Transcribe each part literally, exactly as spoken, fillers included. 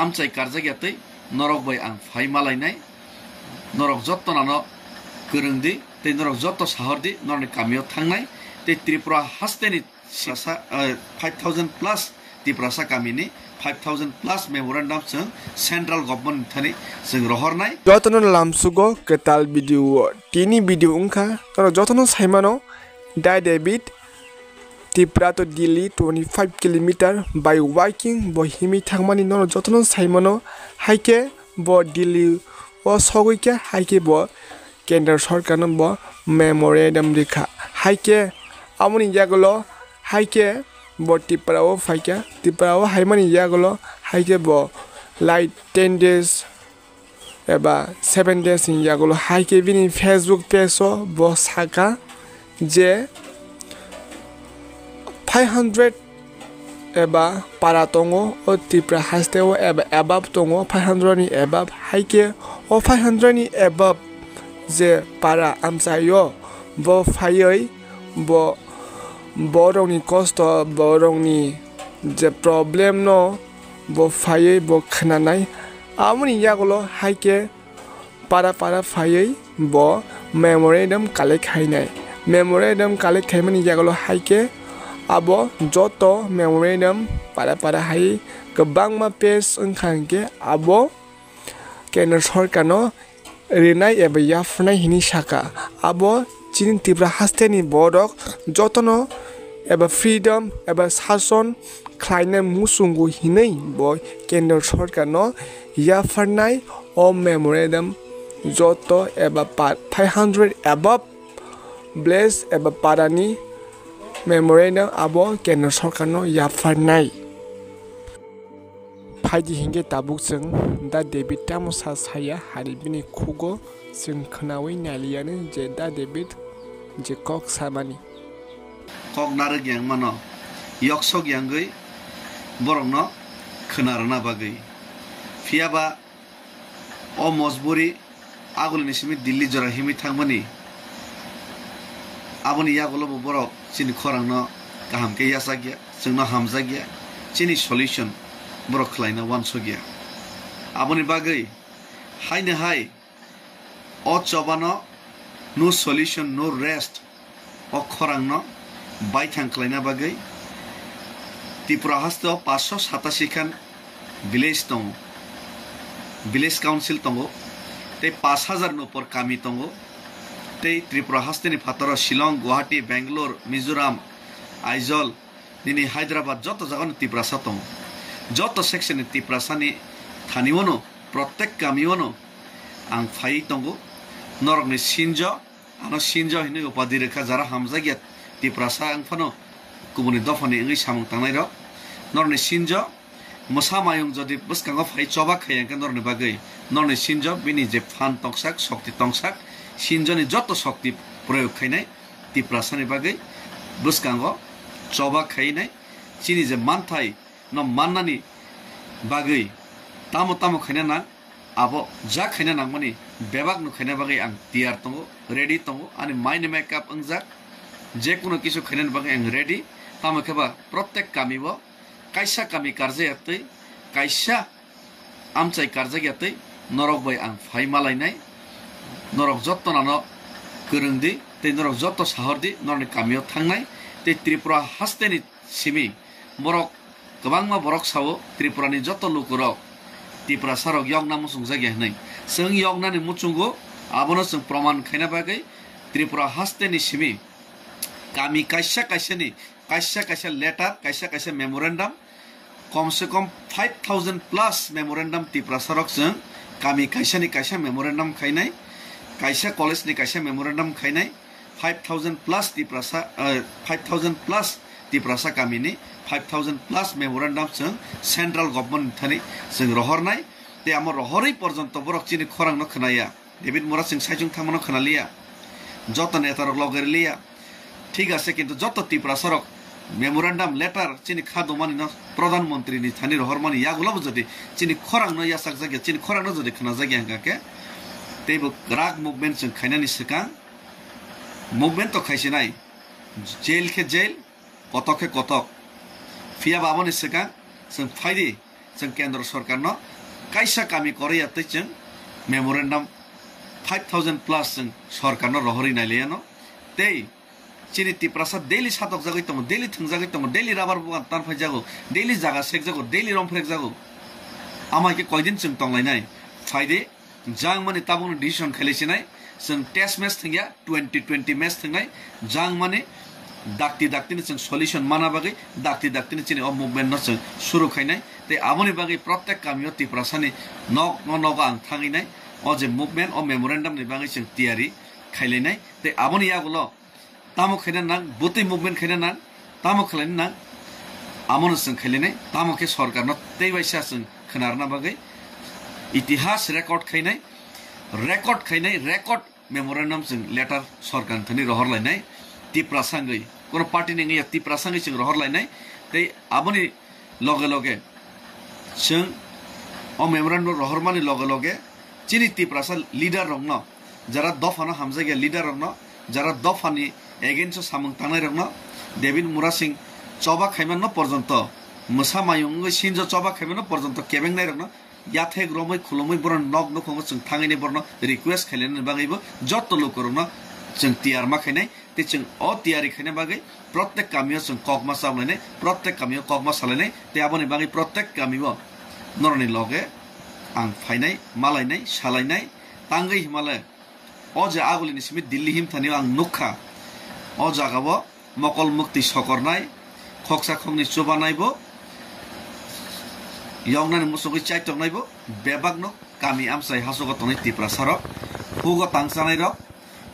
amchai karjak ya twi norok bai ang phai malainai. Norok jotto nano kwrwng di tei norok jotto sahor di norokni kamio thangnai tei Tripura hasteni sasa, eh, five thousand plus Tiprasa kamini five thousand plus memorandum chwng central government ni thani chwng rohornai. Jotono lamsugo kwtal video o. Tini video wngkha, norok jotono saimano, Da David, Tipra to Delhi twenty five kilometer by walking bo himwi thangmani norok jotono saimano, haikhe bo Delhi o sogwi kha, haikhe bo Kendra Sorkarno bo memorandum rikha. Haikhe aboni yagulo haikhe bo Tipra o phaikha, Tipra o haimani yagulo haikhe bo lai ten days eba seven days ni yagulo haikhe bini Facebook page o bo sakha je five hundred eba para tongo o Tripura haste o eba above tongo five hundred ni above, haikhe o five hundred ni above je para amchaio bo phaiwi bo borokni kosto, borokni je problem no bo phaiwi bo khnanai. Aboni yagulo haikhe para para phaiwi bo memorandum collect khainai. Memorandum collect khaimani yagulo haikhe abo joto memorandum para para hai kwbangma page wngkha, hinkhe abo Kendra Sorkarno rinai eba yapharnai hinwi sakha. Abo chini Tripura hasteni borok jotono eba freedom eba sason khlaina muchungo hinwi bo Kendra Sorkarno yapharnai o memorandum joto eba pa-, five hundred above village eba parani memorandum abo Kendra Sorkarno yapharnai. Phaidi hinkhe tabuk chwng Da David tamo sa saya, hari bini khugo chwng khwnawi nailiyani je Da David je kok samani. Kok narwk yang mano, yoksok yangwi borokno khwna rwna bagwi. Phiyaba o mojburi agulini simi Delhi jora himwi thangmani. Aboni yagulo bo borok chini khorangno kaham khe yachakya, chwngno hamjakya, chini solution borok khlaina wansokya. Aboni bagwi haino hai o chobano no solution, no rest o khorangno baithang khlaina bagwi Tripura hasteo paanch sho satasi khan village tongo, village council tongo, tei paanch hajar ni upor kami tongo, tei Tripura hasteni phataro Shillong, Guwahati, Bangalore, Mizoram, Aizawl, nini Hyderabad joto jagano Tiprasa tongo. Joto section ni Tiprasani thani wano, protek kami wano ang phaiwi tongo. Norokni sinjo, ano sinjo hinwi upadi rwkha, jara hamjakya Tiprasa wng phano kubuni dophani wngwi samung tangnairok. Norokni sinjo, mwsa mayung jodi bwskango phai choba khaiya hwnkhe norokni bagwi, norokni sinjo bini je phan tongsak, shokti tongsak, sinjoni joto shokti proyog khainai Tiprasani bagwi bwskango choba khainai. Chini je manthai no mannani bagwi tamo tamo khaina nang, abo ja khaina nangmani bebak no khaina bagwi ang tiyar tongo, ready tongo, ani mind makeup wngjak, je kuno kisu khainani bagwi ang ready. Tamo khe ba protek kami o kaisa kami karjak ya twi, kaisa amchai karjak ya twi norok bai ang phai malainai. Norok jotto nano kwrwng di tei norok jotto sahor di, norokni kamio thangnai tei Tripura hasteni simi borok kwbangma borok sao Tripurani jotto lukurok Tiprasarok yokna muchungjak ya hwnwi. Chwng yoknani muchungo, abono chwng proman khaina bagwi Tripura hasteni simi kami kaisa kaisani kaisa kaisa letter, kaisa kaisa memorandum, kom se kom five thousand plus memorandum Tiprasarok chwng kami kaisani kaisa memorandum khainai, kaisa college ni kaisa memorandum khainai, five thousand plus Tiprasa, eh, five thousand plus Tiprasa kamini five thousand plus memorandum chwng central government thani chwng rohornai, tei amo rohorwi porjonto borok chini khorangno khwnaya. David Murad chwng saichung thangmano khwnaliya, joto netarok loge riliya, thik ase, kintu joto Tiprasarok memorandum letter chini kha dongmani no Pradhan Mantri ni thani rohormani yagulobo jodi chini khorangno yachakjakya, chini khorangno jodi khwnajakya hwnkha khe, teibo kwrak movement chwng khainani swkang, movement to khaisinai, jail khe jail, kotok khe kotok. Phiya ba aboni swkang chwng phaidi chwng kendro sorkarno kaisa kami korwi ya tei chwng memorandum five thousand plus chwng sorkarno rohorwi nailaiano. Tei chini Tiprasa daily satokjagwi tongo, daily thwngjagwi tongo, daily rubber bugan tanphaijago, daily jaga sekjago, daily romphrekjago. Ama khe koidin chwng tonglainai? Phaidi, jang mani tabukni decision khailaisinai, chwng test match thwngya, twenty twenty match thwngnai, jang mani dakti daktini chwng solution mana bagwi, dakti daktini chini o movement no chwng suru khainai. Tei aboni bagwi protek kamio Tiprasani nok no nogo ang thangwi nai, o je movement, o memorandum ni bagwi chwng tiyari khailainai. Tei aboni yagulo tamo khaina nang, bwtwi movement khaina nang, tamo khlaina nang, amono chwng khailainai, tamo khe sorkarno tei waisa chwng khwnarna bagwi itihas record khainai, record khainai, record memorandum chwng letter sorkar thani rohor lainai, Tiprasa wngwi, kono party ni wngya, Tiprasa wngwi chwng rohor lainai, tei aboni loge loge chwng o memorandum rohormani loge loge chini Tiprasa leader rokno, jara dophano hamjakya leader rokno, jara dophani against o samung tangnai rokno, David Murasing choba khaimano porjonto, mwsa mayung wngwi sinjo choba khaimano porjonto kebengnai rokno yathek romwi khulumwi borok nok nukhungo chwng thangwi borno request khainani bagwibo joto lukurokno chwng tiyar ma khainai. Tei chwng o tiyari khaina bagwi protek kamio chwng kokma chablainai, protek kamio kokma salainai, tei aboni bagwi protek kamio norokni loge ang phainai, malainai, salainai, tangwi himale o je agulini simi Delhi himthanio ang nukha. O jagao mokol muktwi sokornai, khoksa khoknwi chubanaibo, yoknani muchungwi chaitoknaibo, bebakno kami amchai hasogo tongnai Tiprasarok, hugo tangchanairok,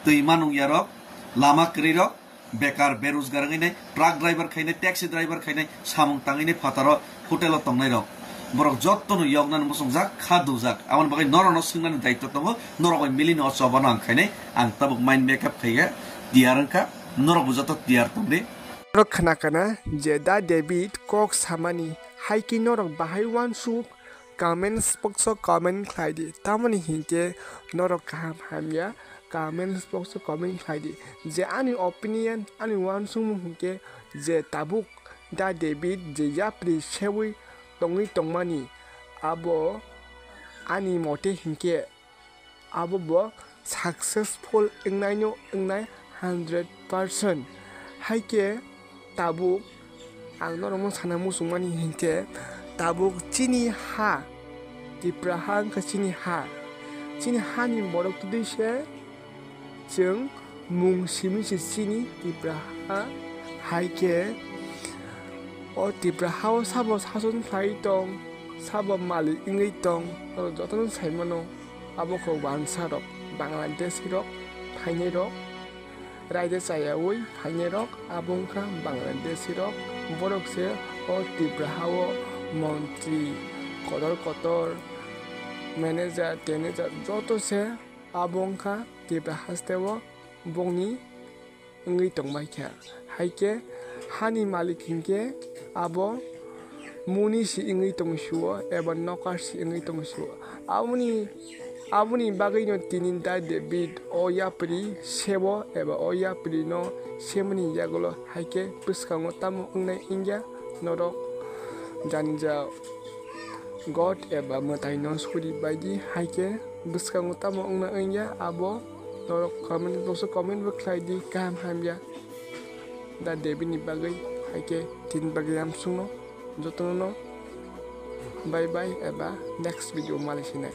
twi manungyarok, lama kwrwirok, bekar, berojgar wngwi nai, truck driver khainai, taxi driver khainai, samung tangwi nai phataro, hotel o tongnai rok. Borok jotono yoknani muchungjak, kha dujak. Aboni bagwi norokno swngnani daityo tongo, norok bai milino o chobano ang khainai, ang tabuk mind makeup khaiya, tiyar wngkha, norokbo joto tiyar tongdi. Norok khna kana je da David kok samani, hai khe norok bahai uansuk, comment box o comment khlai di. Tamoni hinkhe norok kaham hamya comment box o comment khlai di. Je ani opinion, ani uansukmung hinkhe je tabuk da David je yapri seui tongwi tongmani, abo ani mote hinkhe abo bo successful wngnaino wngnai hundred percent. Hai khe tabuk ang norokno sana muchungmani hinkhe tabuk chini ha, Tipra ha wngkha chini ha. Chini hani borok twdwi se chwng mung simi se chini Tipra ha. Hai khe o Tipra ha o sabo sason khlai tong, sabo malik wngwi tong, norok jotono sai mano. Abo khe uansa rok, Bangladeshi rok, phainai rok, raida chayaui phainai rok, abo wngkha Bangladeshi rok. Borok se o Tipra ha o montri kotor kotor, manager, tanager joto se abo wngkha Tipra haste o bongni wngwi tongbai kha. Hai khe hani malik hinkhe abo muni si wngwi tong suo eba nokar si wngwi tong suo. Aboni, aboni bagwino tini da David o yapri sebo eba o yapri no semani yagulo hai khe bwskango tamo wngnai wngya norok jani ja God eba mwtaino suri baidi hai khe bwskango tamo wngna wngya abo norok comment box o comment bo khlai di kaham hamya da David ni bagwi hai khe tini bagwi amsungno jotono bye bye eba next video malai sinai.